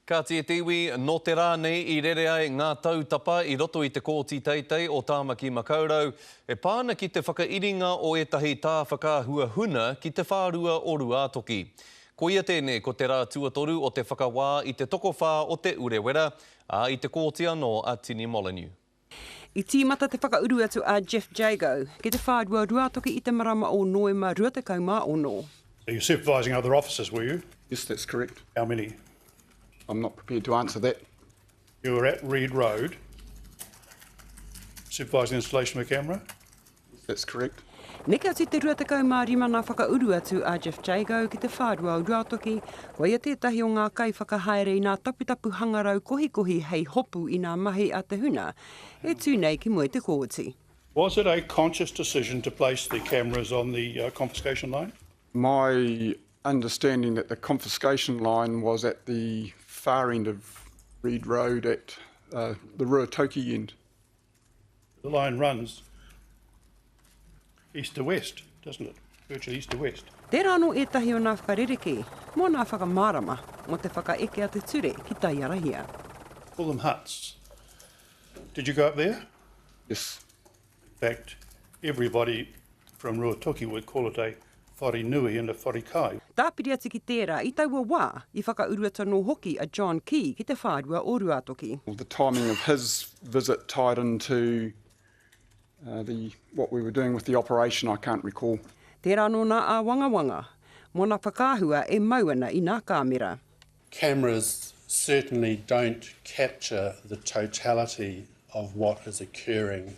Kāti e te iwi, nō te rā nei i rere ai ngā tautapa i roto i te Kōti Teitei o Tāmaki Makaurau e pā ana ki te whakairinga o ētahi tā whakaahua huna ki te whārua o Ruātoki. Koia tēnei ko te rā tuatoru o te whakawā i te tokowhā o Te Urewera, ā, i te kōti anō a Tini Molyneux. I tīmata te whakauru atu a Jeff Jago ki te whārua Ruātoki i te marama o Noema 26. You were supervising other officers, were you? Yes, that's correct. How many? I'm not prepared to answer that. You were at Reid Road supervising the installation of a camera? That's correct. Neke atu i te 25 ngā whakauru atu a Jeff Jago ki te whārua o Ruatoki, ko ia tētahi o ngā kaiwhakahaere i ngā taputapu hangarau kohikohi hei hopu i ngā mahi a te huna e tū nei ki mua i te kōti. Was it a conscious decision to place the cameras on the confiscation line? My understanding that the confiscation line was at the far end of Reid Road at the Ruatoki end. The line runs east to west, doesn't it? Virtually east to west. Tērā anō ētahi o nā whakarerekē mō nā whakamārama mō te whakaeke a te ture ki Taiarahia. Call them huts. Did you go up there? Yes. In fact, everybody from Ruatoki would call it a wharenui and a wharekai. Tāpiri atu ki tērā, i taua wā, i whakauru atu anō hoki a John Key ki te whārua o Ruatoki. The timing of his visit tied into the what we were doing with the operation I can't recall. Tērā anō nā āwangawanga mō nā whakaahua e mau ana i nā kāmera. Cameras certainly don't capture the totality of what is occurring.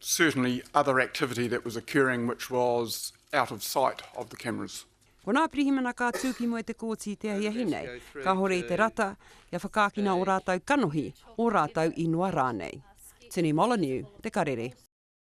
Certainly other activity that was occurring which was out of sight of the cameras. Ko nā pirihimana ka tū ki mua i te kōti i te ahiahi nei, kāhore i te rata kia whakaakina ō rātou kanohi, ō rātou inoa rānei. Tini Molyneux, Te Karere.